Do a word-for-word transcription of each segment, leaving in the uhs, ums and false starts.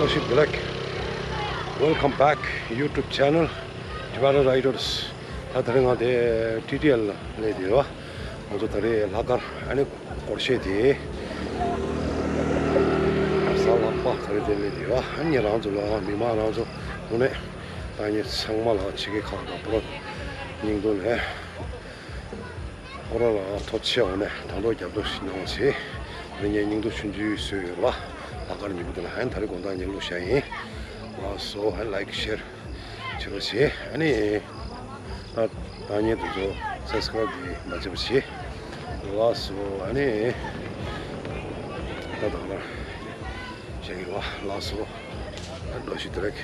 Worship Black. Welcome back YouTube channel Tibetan Riders. ད་དེ་རིང་ང་དེ་ཊི་ཊི་ཨེལ་ལ་སླེབས་ཡོད། ང་ཚོ་ད་རེས་ལྷག་དཀར་ཨ་ནི་སྐོར་ཤད་དེ་གཟའ་ལྷག་པ་ད་རེས་དེ་སླེབས་ཡོད། ཨ་ནི་རང་ཚོ་ལ་མི་མང་རང་ཚོ་དངོས་གནས་ད་ནི་ཚང་མ་ལ་ཕྱི་རྒྱལ་ཁག་དང་པོ་ར་སྙིང་ཐོ་ནས། ཁོ་རང་ལ་ཐུགས་རྗེ་ཆེ། འོ་ནས་དང་ཐོག་རྒྱབ་སྐྱོར་ཞིག་གནང་བ་བྱེད། དེ་ངས་སྙིང་ཐོ་ཆུང་ཆུང་བཟོས་ཡོད་པ། ལྷག་དཀར་ཉིན་མོ་དེ་ལ་ཨན་ད་རེས་དགོང་དག་ཉལ་ལུགས་བྱ་ཡིན། ལགས་སོ། ཨན་ལའིཀ་ཤེར་བྱེད་རོགས་བྱེད། ཨ་ནི་ད་ད་ཉལ་དུ་ཚོ་སབ་སི་ཀ་རབ་དེ་མ་བརྗེད་པ་བྱེད། ལགས་སོ། ཨ་ནི་ད་དང་ལ་བྱ་ཡིན་པ། ལགས་སོ། ཨ་འགྲོ་ཞིག་དེ་རེད།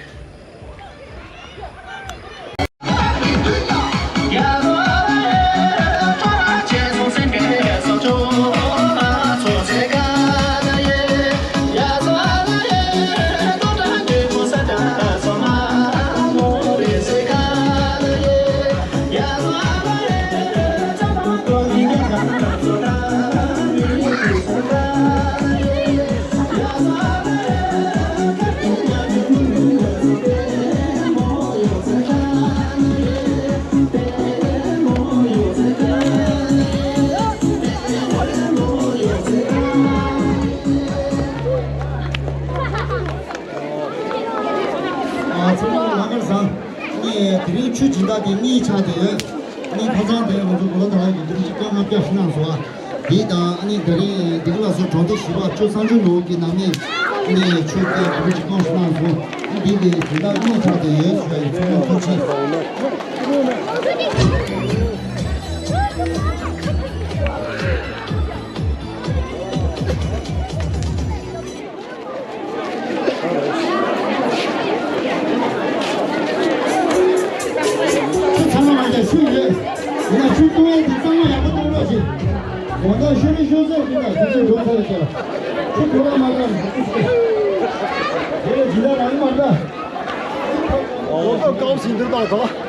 ཚང་མ་ལ་ལམ་ཁར་བཟང་། ངས་དེ་རིང་ཆུ་སྦྱིན་བདག་དེ་གཉིས་ཆགས་བསྡད་ཡོད། ཨ་ནི་ཁ་སང་དེ་ང་ཚོ་གོ་ལ་དར་གྱི་འདུག་ཅིག་སྐར་ལྔ་བརྒྱ་ཞིག་གནང་སོང་ཨ། དེ་དང་ཨ་ནི་དེ་རིང་འདི་ག་ལ་སོ་གྲོང་སྡེ་བཞི་པ་ཆུ་བསང་ཆུ་ནོར་གྱི་ནང་མི་ཨ་ནི་ཆུ་སྐྱེས་འདུག་ཅིག་གནང་སོང་ཨ། འདི་དེ་སྦྱིན་བདག་གཉིས་ཆགས་བསྡད་ཡོད་ཟེར་ཡ་ཡིན། ཚང་མ་ཐུགས་རྗེ་ཆེ། ཚང་མ་ལ་ཞུ་ཡོད། ཡིན་ན་ཆུ་བཏུང་ཡས་དེ་གཙང་མ་ཡག་པོ་གཏོང་རོགས་བྱེད། དགོང་དག་ཤོ་རི་ཤོ་ཟེར་མི་དང་དེ་ཚོ་འགྲོ་ཚར་ཡོད་ཀྱང་། ཆུ་དགོས་པ་མ་གཏོང་། དེ་ལས་ཇི་ལྟར་རང་མ་འདྲ། འོ་ད་སྐབས་ཟིན་དུས་དང་ག